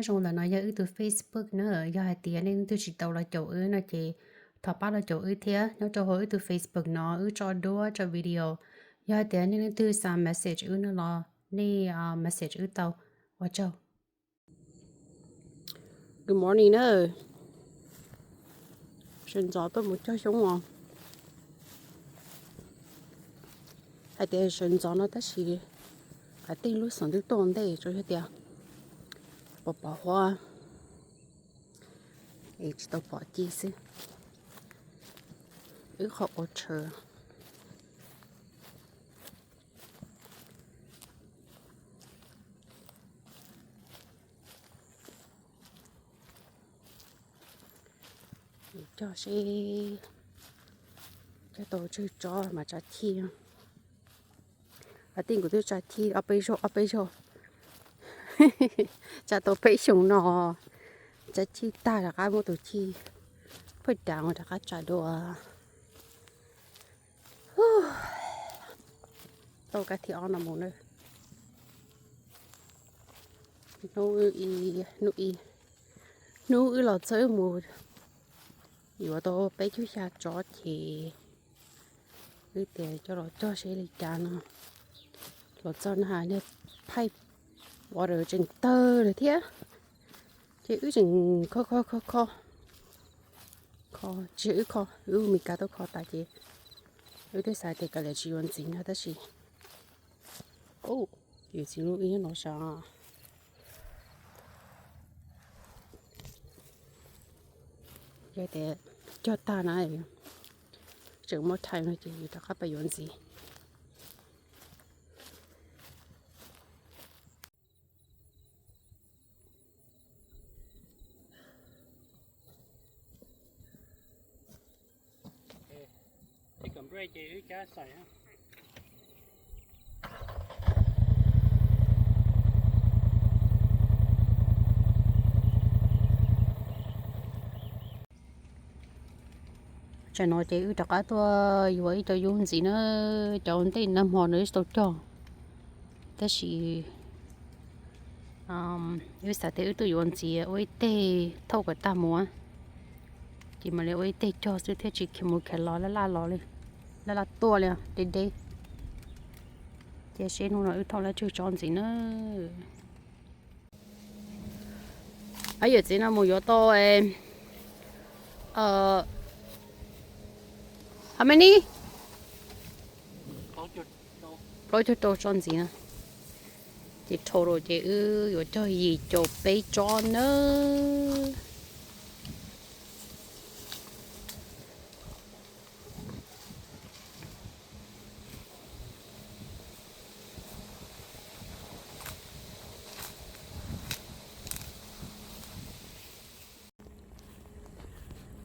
Zoo ntawm no yog wb tus Facebook na, yog hais tias nej leej twg tsis tau los caum wb no ces thov pab los caum wb thiab. Nyob rau hauv wb tus Facebook no wb tso duab tso video, yog hais tias nej leej twg xa message wb no los nej message wb tau. Ua tsaug. Good morning na. Sawv ntxov tuaj mus cog xyoob os. Hais tias sawv ntxov no tab sis qab tej lub xov ntwg tuaj ntej tso yog tias pom pom huab es tsis tau pom ci xwb. Wb qhov ua tshaw. Cog seb cog tau tsawg tsob mas tsa chij. Qab tej kuv twb tsa chij ob peb zaug ob peb zaug, tsa tau peb xyoos no, tsa chij tag rov qab muab tus chij phaj dav rov qab tsa dua. Tau kab thib ob no mus na. Hnub ib, hnub ib, hnub wb los txog wb mus yuav tau peb caug xya tsob ces wb tias coj los cog seb li cas no. Los txog na niag pipe water tseem tawg lawm thiab, ces wb tseem kho kho kho kho, kho tsis wb kho, wb ua Meskas tuaj kho tas ces wb twb xav tias kav liam tsis yuav ntxiv no tab sis yuav txiv lub ib no sav. Yog tias cog tag na tseem muaj time no ces yus rov qab pab yuav ntxiv. Tsam no ces wb rov qab tuaj yuav ib co yub ntxiv na, cov ntej nag hmo nws tsis tau cog, tab sis wb xav tias wb tuaj yuav ntxiv ua ib teg thauj kom tag mus, ces mam li ua ib teg cog xwb thiaj tsis khiav mus khiav los laj laj los li, laj laj tuaj li deb deb. Ces seb hnub no wb thauj laj tsawg tsob ntxiv na. Ab, yawm txiv no mus yuav tau how many? Plaub caug rau tsob ntxiv na. Ces total ces wb yuav cog yim caum peb tsob nawb.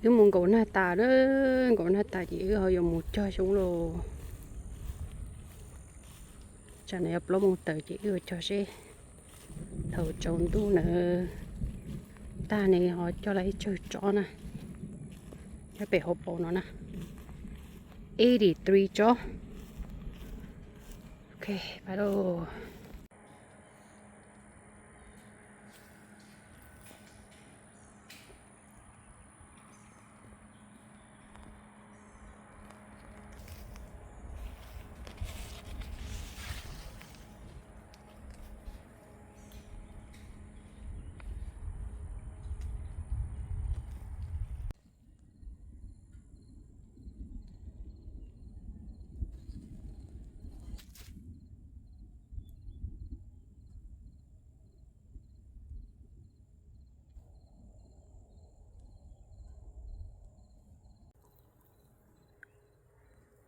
Wb mus nkaum nag tas na, nkaum nag tas ces wb ho yuav mus cog xyoob lauj. Tsam no yog plaub moos tawm ces wb yuav cog seb thaum tsaus ntuj na tag ne ho cog laj ib tsawg tsob na. Nyob pem hauv paus no na, eighty three tsob. Ok, pab lauj.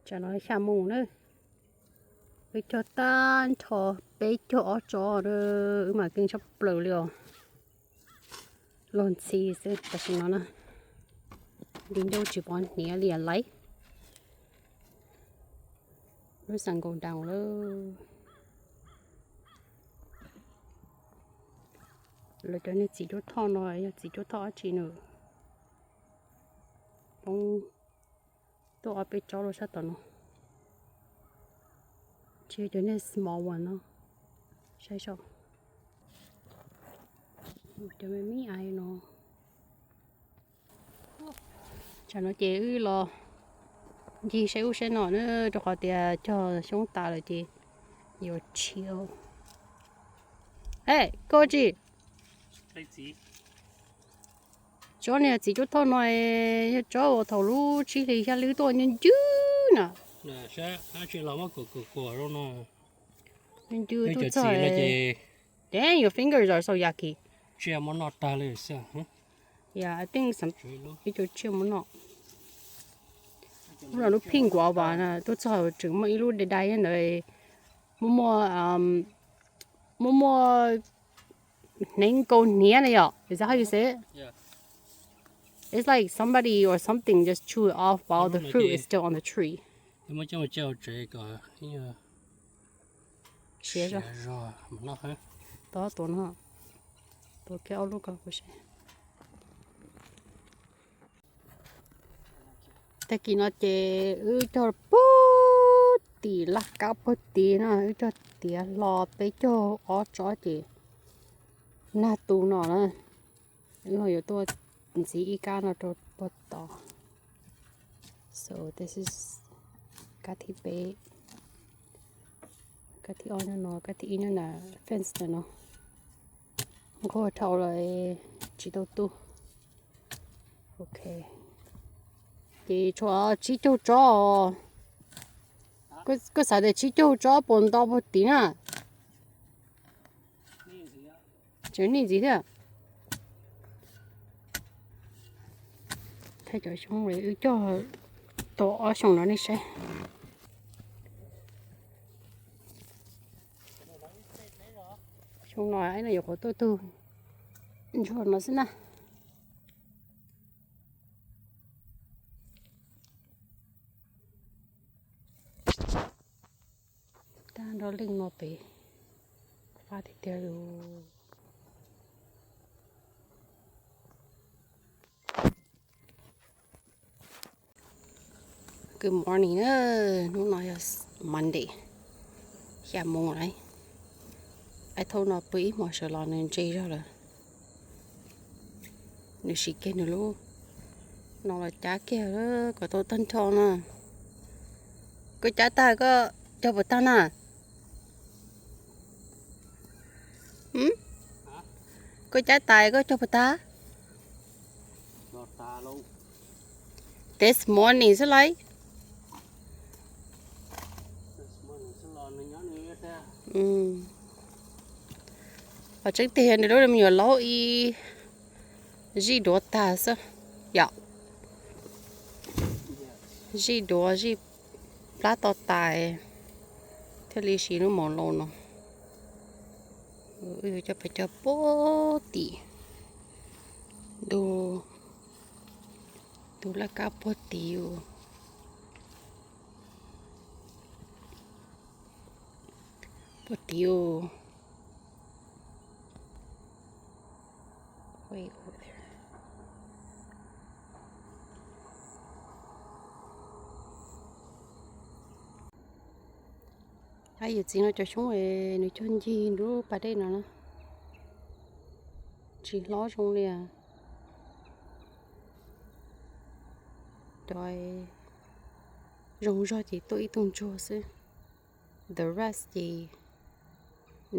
Tsam no xya moos na, wb cog tag nrho peb caug ob tsob na, wb mam keej tshaj plaws li os. Log ntxhi xwb tam sim no na, nti ncauj tsis pom hniav li laiv. Wb xav nkaus down lawm. Lawv cov niag txiv cuab thoj no yog txiv cuab thoj dab tsi nws poob tuaj ob peb tsob rau sab tom no. Tsis yog cov niag small one no, saib saib. Cov me me ais no. Tsam no ces wb los ncig saib ub saib no na, rau qhov tias cog xyoob tas lawm ces yuav chill. Hey, koj tsis, tsob niag txiv cuab thoj no yog tsob uas thaum lub tsib hlis xya lwb tuaj ncw ncw na. Ncw tuaj txog. Damn, your fingers are so yucky. Tsiaj muab noj tag li xwb. Yeah, I think some, ib co tsiaj muab noj. Lub no lub pink guav vas na, tuaj txog tseem muaj ib lub dai dai ntawd. Muaj muaj, um, muaj muaj hneev nkaus hniav na yom. Is that how you say it? It's like somebody or something just chew it off while the fruit is still on the tree. Siav zog. Tod tuav no, tuav kiag ob lub ko kuv saib. Tag kis no ces wb cog puag tim laj kab puag tid na, wb cog tiav hlo peb caug ob tsob ces nag tu no na. Wb ho yuav tuaj ntxiv ib kab no rau puag tod. So this is kab thib peb, kab thib ob nyob no, kab thib ib nyob na, fence ntawm no. Nqhuab dhau lawm, tsis tau tu. Ok, ces tshuav tsib caug tsob os. Koj xav tias tsib caug tsob puas nto puag tid na? Tseem nej ntxiv thiab. Thaij cov xyoob wb cog tau ob xyoos no nej saib. Xyoo no no yuav qhuav tuaj tug ntsuag no xwb na. Tag nrho leej no pem fab tiag tiag li. Good morning na, hnub no yog Monday, xya moo lawm. Ais thauj no pw ib hmos sawv los nws ntse zog lawm. Nws siv kiag nws lub no los cab kiag kom tau tag nrho na. Koj cab tag koj cog puas tag na? Koj cab tas koj cog puas tag? This morning xwb lauj. Qhov tseeb tiag nws lub me nyuam laub ib zij duav tag xwb yom. Zij duav zij plab to tas thiaj li siv lub maum laus no. Wb yuav coj pes cog puag tim ntug, tus laj kab puag tid. Puag tid. Ab, yawm txiv no cov xyoob nws cog ncig nruab pas dej no na, tsis hlob zoo li. Cov zoo zog ces tuaj ib tug ntsuag xwb, the rest ces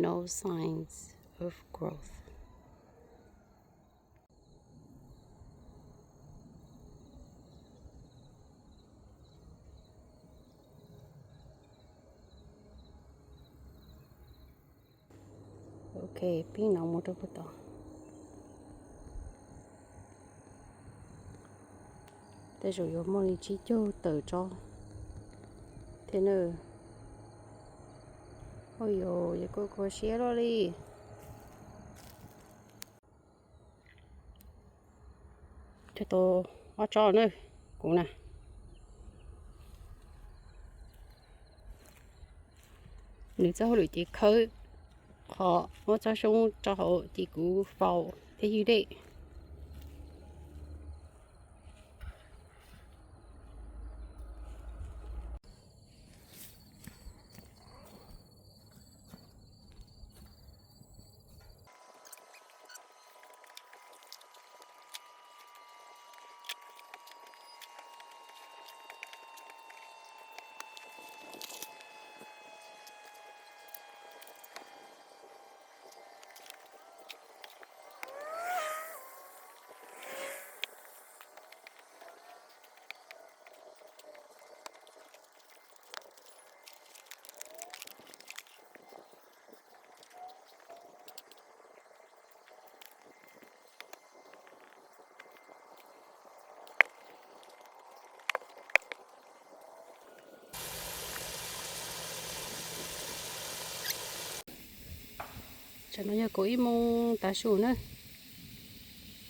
no signs of growth. Ok, pib no mus rau puag tod. Tej zaum yuav muaj li tsib caug tawm tsob thiab na. Ua yuav, yuav kua kua siab luaj li. Cog tau ob tsob na, kuv na. Nws txoj hauj lwm ces khawb qhov muab tsob xyoob rau hauv ces kuv faus thiab ywg dej. Tam no yog kaum ib moos tav su na,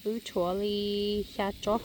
wb tshuav li xya tsob.